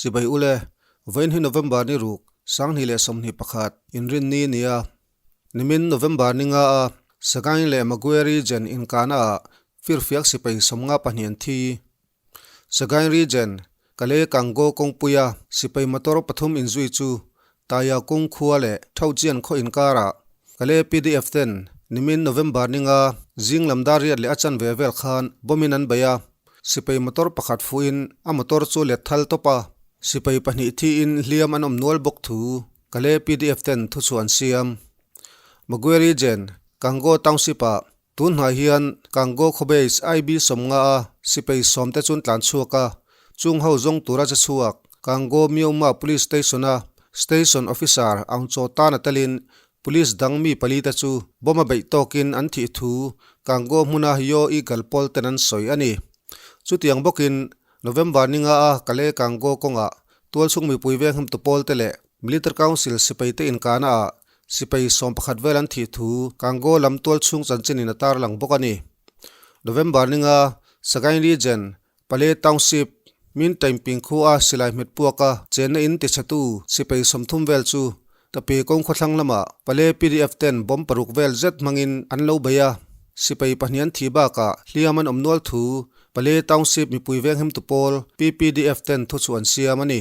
Chibai ule, vawiin hi November ni ruk, 2021, inrinni nia. Nimin November ni nga a Sagaing leh Magwe Region inkahna ah firfiak sipai 52 an thi. Sagaing Region, Kale Kango kawngpuia sipai motor pathum inzui chu Taya kung khua leh Thauchian khaw inkarah Kale pdf ten nimin November ni nga zing lam dar riat leh a chanve vel khan bomb in an bei a, sipai motor pakhat fuhin a motor chu let thal tawp a, sipai pahnih thiin hliam an awm nual bawk thu Kale pdf ten thuchhuah an siam. Magwe Region, Kango Township ah tun hnai hian Kango khaw base IB 50 a sipai 10 te chun tlan chhuak a, chung ho zawng tura che chhuak Kango Myaungma Police Station a Station Officer ang chaw tan a telin Police dang mi pali te chu bomb a beih tawkin an thih thu Kango hmuna Yo Eagle pawl ten an sawi a ni. Chutiang bawkin November ni nga a Kale Kango kawngah tualchhung mipui vengham tu pawl te leh Military Council sipai te inkahna ah Sipai 11 vel an thih thu Kango lam tualchhung chanchin in a tarlang bawk a ni. November ni nga Sagaing Region, Pale Township, Min Taingping khua a silai hmet puaka chenna in tichhetu sipai 30 vel chu Tapi kawng khawthlang lamah Pale pdf ten bomb paruk vel zet hmangin an lo bei a. Sipai pahnih an thih bakah hliam an awm nual thu Pale Township mipui venghimtu pawl PPDF ten thuchhuah an siam a ni.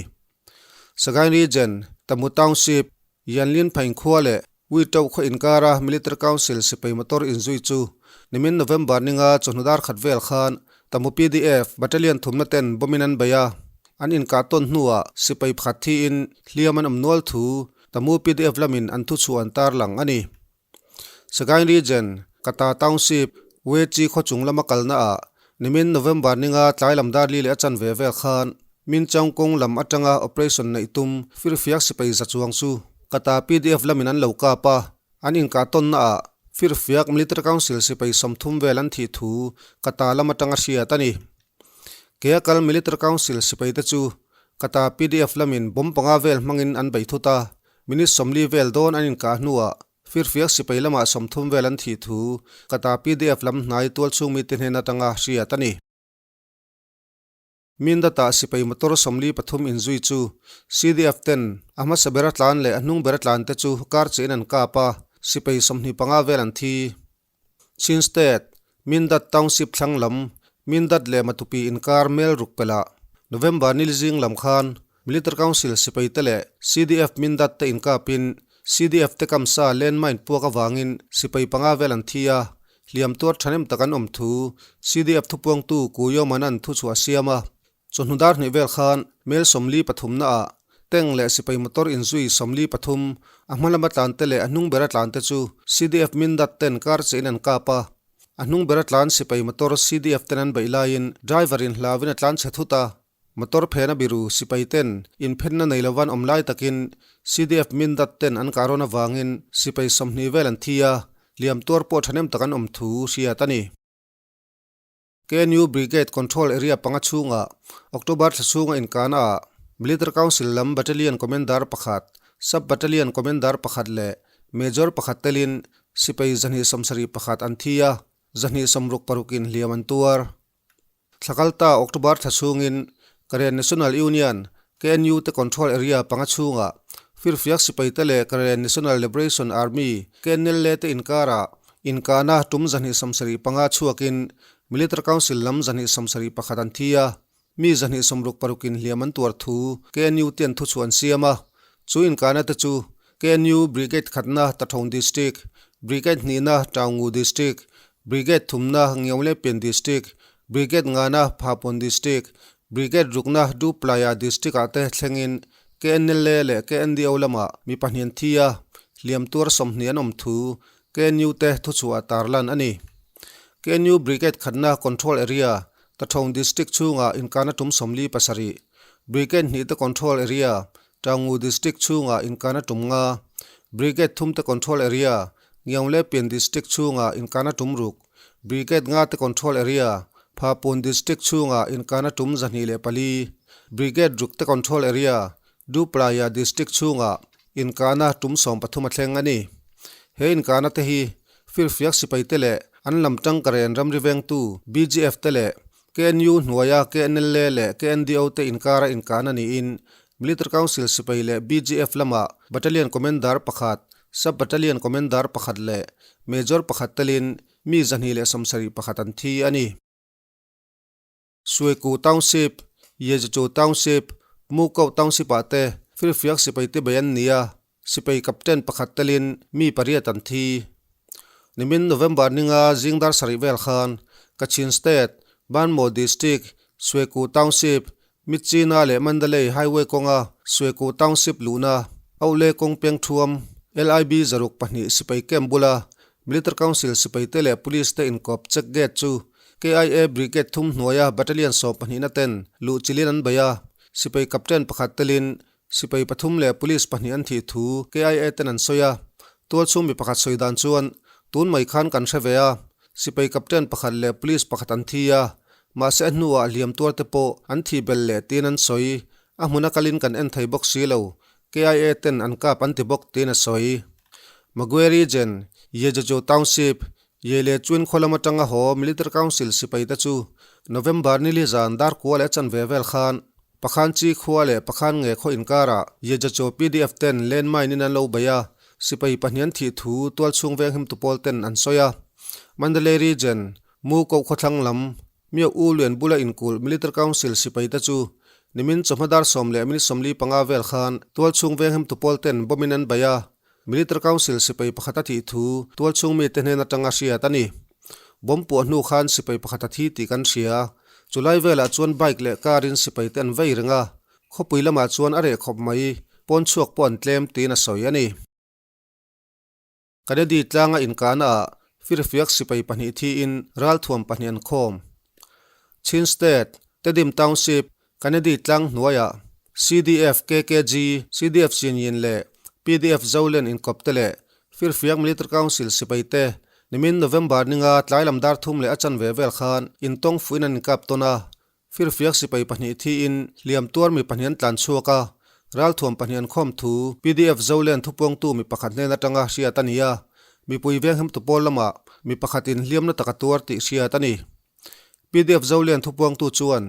Sagaing Region, Tamu Township, Yanlin Phaing khua leh Uitauh khaw inkara Military Council sipai motor inzui chu nimin November ni nga chawhnu dar khat vel khan Tamu pdf Battalion thumna ten bomb in an bei a, an inkah tawn hnuah sipai pakhat thiin hliam an awm nual thu Tamu pdf lamin an thuchhuah an tarlang a ni. Sagaing Region, Kata Township, Wechi khaw chung lama kalna ah nimin November ni nga tlai lam dar li leh a chanve vel khan Min Chaung kawng lam atanga operation neih tum firfiak sipai za chuang chu Kata pdf lamin an lo kap a, an inkah tawnna ah firfiak Military Council sipai 30 vel an thih thu Kata lam atanga hriat a ni. Kea kal Military Council sipai te chu Kata pdf lamin bomb panga vel hmangin an bei thut a, minute 40 vel dawn an inkah hnuah Firfiak sipai lamah 30 vel an thih thu Kata pdf lam hnai tualchhung mite hnen atanga hriat a ni. Mindata sipai motor 43 inzui chu CDF ten a hmasa ber a tlan leh a hnung ber a tlan te chu kar chiin an kap a, sipai 25 vel an thi. Chin State, Mindat Township thlang lam, Mindat leh Matupi inkar mel ruk pelh ah November ni zing lam khan Military Council sipai te leh CDF Mindat te inkapin CDF te kamsa landmine puak avangin sipai panga vel an thi a, hliam tuar thahnem tak an awm thu CDF thupuangtu Kuyo Manan thuchhuah a siam a. Chawhnu dar hnih vel khan mel 43 na ah tank leh sipai motor inzui 43 a hma lama tlan te leh a hnung bera tlan te chu CDF Mindat ten kar chein an kap a. A hnung bera tlan sipai motor CDF ten an beih laiin driver in hlauin a tlan chhe thut a. Motor phena biru sipai ten inphenna nei lovan awm lai takin CDF Mindat ten an kah rawn avangin sipai 20 vel an thi a, hliam tuar pawh thahnem tak an awm thu hriat a ni. KNU Brigade Control Area panga chhunga October thla chhunga inkahna ah Military Council lam Battalion Commander pakhat, Sub Battalion Commander pakhat leh Major pakhat telin sipai 271 an thi a, 266 in hliam an tuar. Thlakalta October thla chhungin Karen National Union, KNU, te Control Area panga chhunga firfiak sipai te leh Karen National Liberation Army, KNLA, te inkarah inkahna tum 275 chhuakin Military Council lam 271 an thi a, mi 266 in hliam an tuar thu KNU te an thuchhuah an siam a. Chu inkahna te chu KNU Brigade khatna Tathong District, Brigade hnihna Taungu District, Brigade thumna Ngiaunglepian District, Brigade ngana Phapon District, Brigade rukna Duplaya District ah te thlengin KNLA leh KNDO lamah mi pahnih an thi a, hliam tuar 20 an awm thu KNU te thuchhuah tarlan a ni. KNU Brigade khatna Control Area, Tathong District chhungah inkahna tum 47, Brigade hnih te Control Area, Taungu District chhungah inkahna tum nga, Brigade thum te Control Area, Ngiaunglepian District chhungah inkahna tum ruk, Brigade nga te Control Area, Phapun District chhungah inkahna tum 204, Brigade ruk te Control Area, Duplaya District chhungah inkahna tum 13 a thleng a ni. He inkahna te hi firfiak sipai te leh an lam tangkaren ramri vengtu BGF te leh. KNU hnuaia KNLA leh KNDO te inkara inkahna niin Military Council sipai leh BGF lama Battalion Commander pakhat, Sub Battalion Commander pakhat leh Major pakhat telin mi 271 an thi a ni. Suiku Township, Yezichu Township, Mukow Township-ah te firfiak sipaite bei an ni a, sipai captain pakhat telin mi pariat an thi. Nimin November ninga zing dar sarih vel khan Kachin State, Banmaw District, Suiku Township, Myitkyina leh Mandalay Highway kawnga Suiku Township luhna Aule kawng peng thuam LIB 602 sipai camp bula Military Council sipaite leh Police te inkawp check gate chu KIA Brigade thum hnuaia Battalion 12 na ten luh chilin an bei a, sipai captain pakhat telin sipai pathum leh Police pahnih an thih thu KIA ten an sawi a. Tualchhung mi pakhat sawi dan chuan tun mai khan kan hre ve a, sipai captain pakhat leh Police pakhat an thi a, mahse a hnuah hliam tuar te pawh an thih belh leh tiin an sawi. A hmuna kalin kan en thei bawk si lo, KIA ten an kap an ti bawk tiin a sawi. Magwe Region, Yejojo Township, Ye leh Chuin khaw lam atanga haw Military Council sipai te chu November ni li zan dar kua leh chanve vel khan Pakhan Chi khua leh Pakhan nge khaw inkarah Yejojo PDF ten landmine in an lo bei a, sipai pahnih an thih thu tualchhung venghimtu pawl ten an sawi a. Mandalay Region, Mu Koh khawthlang lam Mio U Lian bula inkulh Military Council sipai te chu nimin chawhma dar 10:45 vel khan tualchhung venghimtu pawl ten bomb in an bei a, Military Council sipai pakhat a thih thu tualchhung mite hnen atanga hriat a ni. Bomb puah hnu khan sipai pakhat a thi tih kan hria. Chulai velah chuan bike leh car in sipai te an vei reng a, khawpui lamah chuan a reh khawp mai, pawn chhuak pawh an tlem tiin a sawi a ni. Kanedi tlanga inkahnaah firfiak sipai pahnih thiin ralthuam pahnih an khawm. Chin State, Tedim Township, Kanedi tlang hnuaiah CDF KKG, CDF Chinyin leh PDF Zolen inkawpte leh firfiak Military Council sipaite nimin November ninga tlai lam dar thum leh a chanve vel khan intawng fuin an inkap tawn a, Firfiak sipai pahnih thiin hliam tuar mi pahnih an tlan chhuak a, ralthuam pahnih an khawm thu PDF Zolen thupuangtu mi pakhat hnen atanga hriat a ni a, mipui venghimtu pawl lamah mi pakhatin hliamna taka tuar tih hriat a ni. PDF Zolen thupuangtu chuan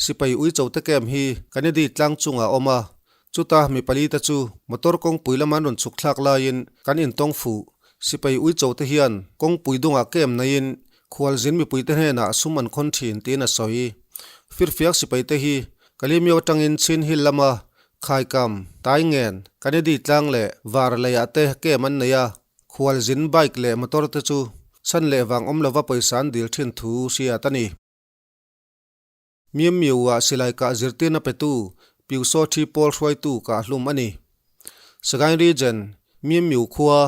sipai uicho te camp hi Kanedi tlang chungah a awm a, chuta mi pali te chu motor kawngpui lama an rawn chhuk thlak laiin kan intawng fuh. Sipai uicho te hian kawngpui dungah camp neiin Khualzin mipuite hnenah sum an khawn thin tiin a sawi. Firfiak sipaite hi Kalimio atangin Chin Hill lama Khaikam, Taingen, Kanedi tlang leh Var leiah te camp an nei a, khualzin bike leh motor te chu chhan leh vang awm lova pawisa an dil thin thu hriat a ni. Miam Miu-ah silai kah zirtirna petu Piu Saw Thi pawl hruaitu kah hlum a ni. Sagaing Region, Miam Miu khua,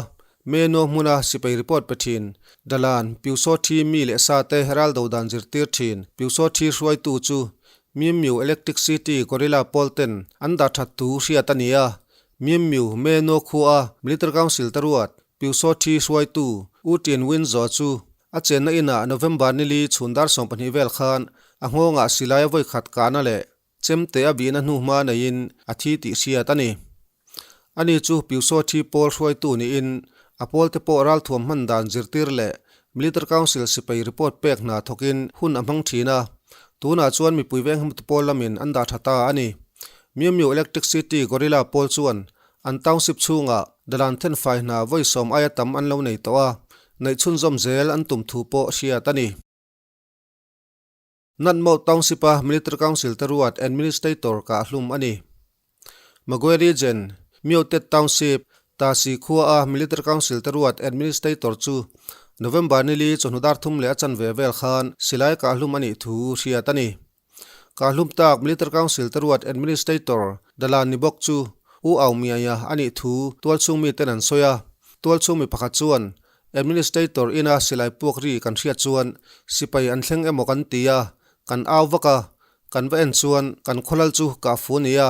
Meno hmuna sipai report pe thin, Dalan, Piu Saw Thi mi leh sa te ral do dan zirtir thin Piu Saw Thi hruaitu chu Miam Miu Electric City Guerrilla pawl ten an dah that thu hriat a ni a. Miam Miu, Meno khua, Military Council te ruat Piu Saw Thi hruaitu U Tin Win Zaw chu A chenna inah November ni li chhun dar 12 vel khan a nghawngah silai a vawi khat kahna leh chemte a bihna hnu hma neiin a thi tih hriat a ni. Ani chu Piusaw thi pawl hruaitu niin a pawlte pawh ralthuam hman dan zirtir leh Military Council sipai report pek hna thawkin hun a hmang thin a, tunah chuan mipui venghmtu pawl lamin an dah tha ta a ni. Miu Miu Electric City Guerrilla pawl chuan An township chhungah dalan thenfai hna vawi sawm aia tam an lo nei tawh a, neih chhunzawm zel an tum thu pawh hriat a ni. Natmawh Township-a Military Council te ruat Administrator kah hlum a ni. Magwe Region, Myotet Township, Tasi khua-a Military Council te ruat Administrator chu November ni li chawhnu dar thum leh a chanve vel khan silai kah hlum a nih thu hriat a ni. Ka hlum tak Military Council te ruat Administrator Dalan ni bawk chu U Aung Miaia a nih thu tualchhung miten an sawi a. Tualchhung mi pakhat chuan Administrator ina silai puak ri kan hriat chuan sipai an thleng emaw kan ti a, kan au vak a, kan va en chuan kan khawlal chu kah fu a ni a,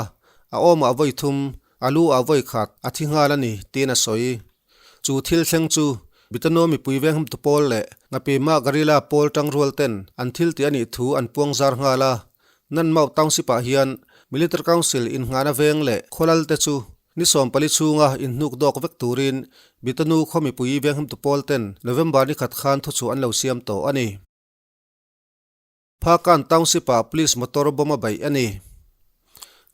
a awmah vawi thum, a lu ah vawi khat a thi nghal a ni tiin a sawi. Chu thil thleng chu Bitano mipui venghmtu pawl leh Ngapima Guerrilla pawl tangrual ten an thil tih a nih thu an puang zar nghal a. Nanmauh Township-ah hian Military Council innghahna veng leh khawlal te chu ni 14 chhunga inhnuk dawk vek turin Bitanu khaw mipui venghmtu pawl ten November ni khat khan thuchhuah an lo siam tawh a ni. Phakan Township-ah Police motor bomb a beih a ni.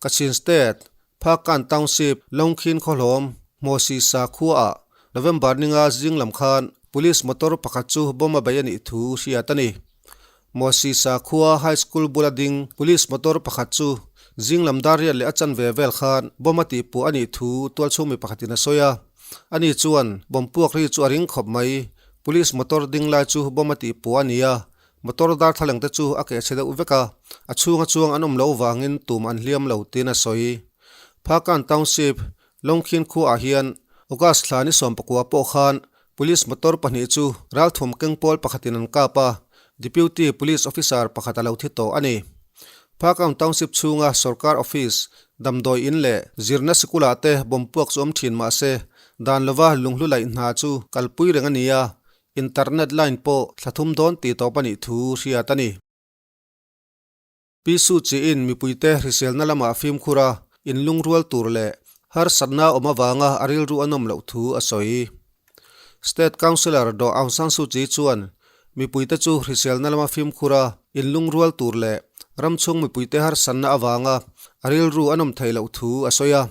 Kachin State, Phakan Township, Longkhin khawhlawm, Hmawsisa khuaah November ninga zing lam khan Police motor pakhat chu bomb a beih a nih thu hriat a ni. Hmawsisa khua High School bula ding Police motor pakhat chu zing lam dar riat leh a chanve vel khan bomb a tihpuah a nih thu tualchhung mi pakhatin a sawi a. Ani chuan bomb puak ri chu a ring khawp mai. Police motor ding lai chu bomb a tihpuah a ni a, Motor darthlalang te chu a keh chhe deuh vek a, a chhunga chuang an awm loh vangin tum an hliam lo tiin a sawi. Phakan Township, Longkhin khuaah hian August thla ni 19 pawh khan Police motor pahnih chu ralthum keng pawl pakhatin an kap a, Deputy Police Officer pakhat a lo thi tawh a ni. Phakan Township chhunga sorkar office, damdawi in leh zirna sikulah te bomb puak chu awm thin mah se, dan lova lunghlu laih hna chu kalpui reng a ni a, Internet line pawh thla thum dawn tih tawp a nih thu hriat a ni. Pi Suu Kyi-in mipuite hriselna lamah fimkhur a, inlungrual tur leh harsatna awm avanga a rilru a nawm loh thu a sawi. State Councillor Daw Aung San Suu Kyi chuan mipuite chu hriselna lama fimkhur a, inlungrual tur leh ramchhung mipuite harsatna avanga a rilru a nawm theih loh thu a sawi a.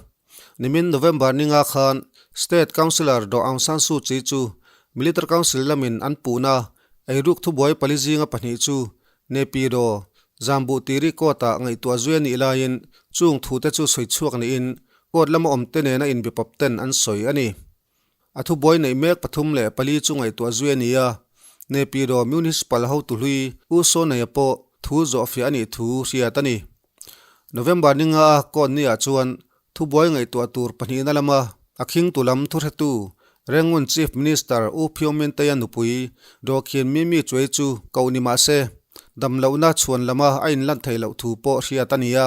Nimin November ninga khan State Councillor Daw Aung San Suu Kyi chu Military Council lamin an puhna eiruk thubuai pali zinga pahnih chu Naypyidaw, Zambuh Tiri Court-ah ngaihtuah zui a nih laiin chung thute chu sawi chhuak niin court lama awmte nena inbipawp ten an sawi a ni. A thubuai neih mek pathum leh pali chu ngaihtuah zui a ni a, Naypyidaw Municipal hotu hlui U Saw Neia pawh thu zawhfiah a nih thu hriat a ni. November ninga a court niah chuan Thubuai ngaihtuah tur pahnihna lama a khingtu lam thuhretu Rangoon Chief Minister U Phyo Min Taya nupui Daw Khin Mi Mi Chuai chu koh ni mah se, damlohna chhuan lama a inlan theih loh thu pawh hriat a ni a.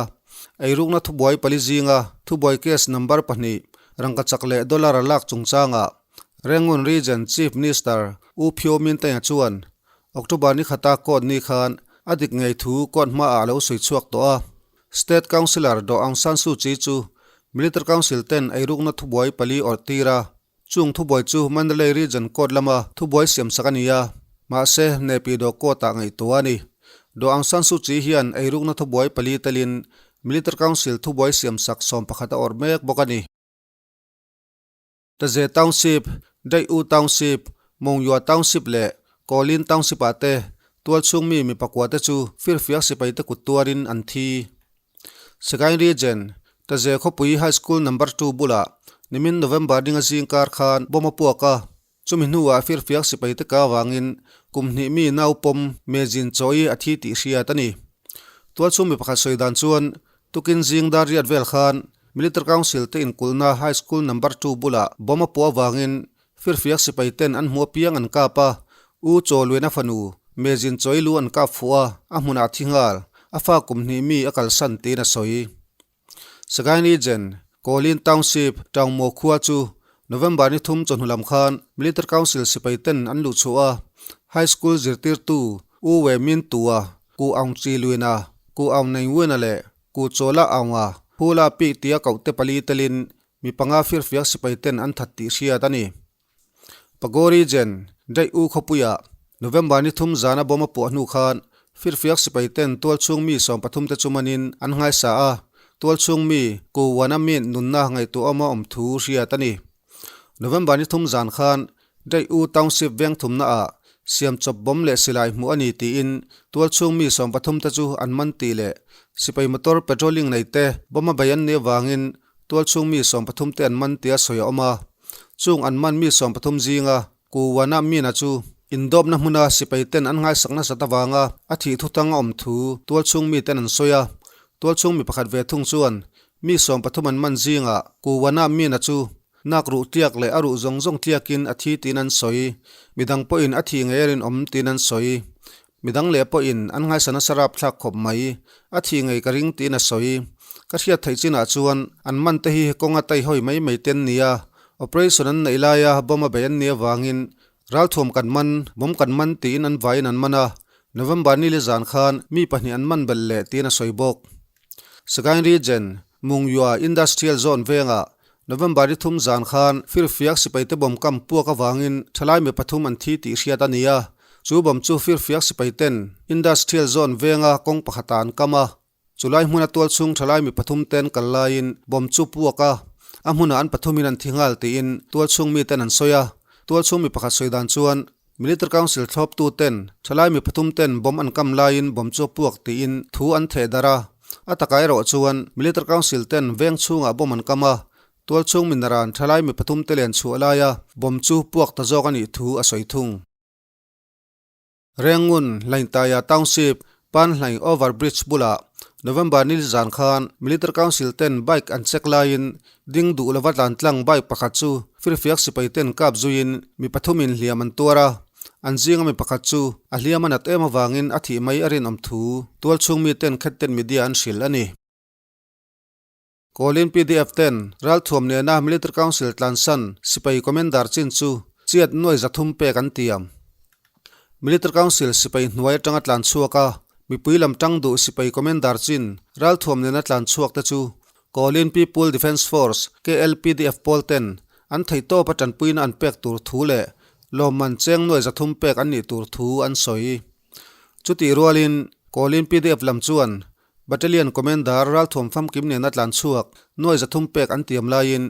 Eirukna thubuai pali zinga thubuai case number pahnih rangkachak leh dollar a lak chungchangah Rangoon Region Chief Minister U Phyo Min Taya chuan October ni khata court ni khan a dik ngei thu court hmaah a lo sawi chhuak tawh a. State Councillor Daw Aung San Suu Kyi chu Military Council ten eirukna thubuai pali awrh tir a, chung thubuai chu Mandalay Region Court lama thubuai siamsak a ni a, mahse Naypyidaw Court-ah ngaihtuah a ni. Daw Aung San Suu Kyi hian eirukna thubuai pali telin Military Council thubuai siamsak 11 a awrh mek bawk a ni. Taze Township, Daih-U Township, Mongyua Township leh Kawlin Township-ah te tualchhung mi mi pakua te chu firfiak sipai te kut tuarin an thi. Sagaing Region, Taze khawpui High School Number Two bulah nimin November ninga zingkar khan bomb a puak a, chumi hnuah firfiak sipai te ka avangin kum hnih mi naupawm mezin chawi a thi tih hriat a ni. Tualchhung mi pakhat sawi dan chuan Tukin zing dar riat vel khan Military Council te inkulhna High School Number Two bulah bomb a puah avangin firfiak sipai ten an hmu apiang an kap a, U Chaw Luena fanu Mezin Chawi lu an kap fuh a, a hmunah thi nghal, a fa kum hnih mi a kalsan tiin a sawi. Sagaing Region, Kawlin Township, Taungmaw khua chu November ni thum chawhnu lam khan Military Council sipai ten an luh chhuah a, High School zirtirtu U We Min Tua Ku Aung Chi Luina, Ku Aung Naing Wina leh Ku Chaw La Aunga Phula Pik tia kohte pali telin mi panga firfiak sipai ten an that tih hriat a ni. Pago Region, Daih U khawpuiah November ni thum zana bomb a puah hnu khan firfiak sipai ten tualchhung mi 13 te chu manin an nghaisa a, tualchhung mi Ku Wana Min nunna ngaihtuahawm a awm thu hriat a ni. November ni thum zan khan Daih U Township veng thumnaah siamchawp bomb leh silai hmuh a ni tiin tualchhung mi 13 te chu an man tih leh sipai motor patrolling nei te bomb a bei an nih avangin tualchhung mi 13 te an man tia sawi a awm a. Chung an man mi 13 zinga Ku Wana Mina chu indawpna hmuna sipai ten an ngaisak nasat avanga a thih thutang a awm thu tualchhung mi ten an sawi a. Tualchhung mi pakhat ve thung chuan mi 13 an man zingah Ku Wana Mina chu Nak ruh tliak leh a ruh zawng zawng tliakin a thi tiin an sawi. Midang pawhin a thi ngei a rinawm tiin an sawi. Midang leh pawhin an ngaisa nasa rapthlak khawp mai. A thi ngei ka ring tiin a sawi. Ka hriat theih chinah chuan an man te hi kawnga taihawi mai mai te an ni a. Operation an neih laia bomb a bei an nih avangin ralthuam kan man, bomb kan man tiin an vaiin an man a. November nili zan khan mi pahnih an man belh leh tiin a sawi bawk. Sagaing Region, Mungyua Industrial Zone vengah November ni thum zan khan firfiak sipaite bawm kam puak avangin thalai mi pathum an thi tih hriat a ni a. Chu bomb chu firfiak sipai ten Industrial Zone venga kawng pakhata an kam a, chulai hmuna tualchhung thalai mi pathum ten kal laiin bomb chu puak a, a hmunah an pathumin an thi nghal tiin tualchhung mi ten an sawi a. Tualchhung mi pakhat sawi dan chuan Military Council thlawptu ten thalai mi pathum ten bomb an kam laiin bomb chu a puak tiin thu an theh darh a, a takah erawh chuan Military Council ten veng chhungah bomb an kam a, Tualchhung minaran thalai mi pathum te len chhuah laia bomb chu puak ta zawk a nih thu a sawi thung. Rengun, Hlaintaya Township, Panhlaing Over Bridge bulah November ni zan khan Military Council ten bike an check laiin ding duh lova tlan tlang bike pakhat chu firfiak sipai ten kap zuiin mi pathumin hliam an tuar a, an zinga mi pakhat chu a hliam a nat em avangin a thih mai a rinawm thu tualchhung mi ten khetten media an hrilh a ni. Kawlin pdf ten ralthuam nena Military Council tlansan sipai Commander chin chu chiat nuai 300 pek an tiam. Military Council sipai hnuai atanga tlan chhuak a, mipui lam tang duh sipai Commander chin ralthuam nena tlan chhuak te chu Kawlin People Defence Force, KLPDF, pawl ten an theihtawp a tanpuina an pek tur thu leh lawmman cheng nuai 300 pek an nih tur thu an sawi. Chutih rualin Kawlin pdf lam chuan Battalion Commander ralthuam famkim nena tlan chhuak nuai 300 pek an tiam laiin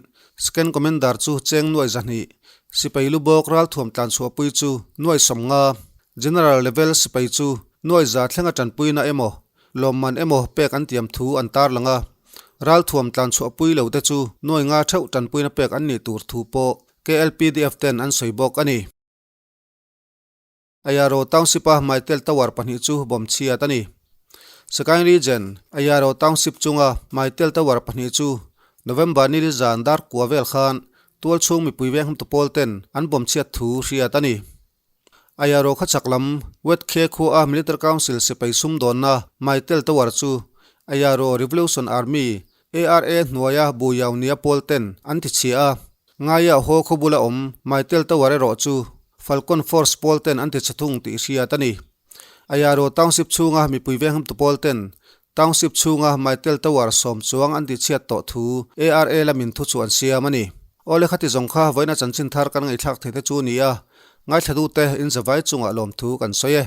Second Commander chu cheng nuai 200, sipai lu bawk ralthuam tlan chhuahpui chu nuai 50, General level sipai chu nuai 100 thlenga tanpuina emaw lawmman emaw pek an tiam thu an tarlang a, ralthuam tlan chhuahpui lo te chu nuai 5 theuh tanpuina pek an nih tur thu pawh KLPDF ten an sawi bawk a ni. Ayaro Township-a Mytel Tower pahnih chu bomb chhiat a ni. Sagaing Region, Ayaro Township chunga Mytel Tower pahnih chu November ni zan dar kua vel khan tualchhung mipui veng hmtu pawl ten an bomb chhiat thu hriat a ni. Ayaro khawchhak lam Wet Khe khua a Military Council sipai sumdawnna Mytel Tower chu Ayaro Revolution Army, ARA, hnuaia Buyao nia pawl ten an ti chhia a. Ngaia haw khaw bula awm Mytel Tower erawh chu Falcon Force pawl ten an ti chhe thung tih hriat a ni. Ayaro Township chhunga mipui veng hmtu pawl ten Township chhunga Mytel Tower sawm chuang an tihchhiat tawh thu ARA lamin thu chu an siam a ni. Awle khati zawng kha vawiina chanchin thar kan ngaihthlak thei te chu a ni a, ngaithla dute inzavai chungah lawmthu kan sawi e.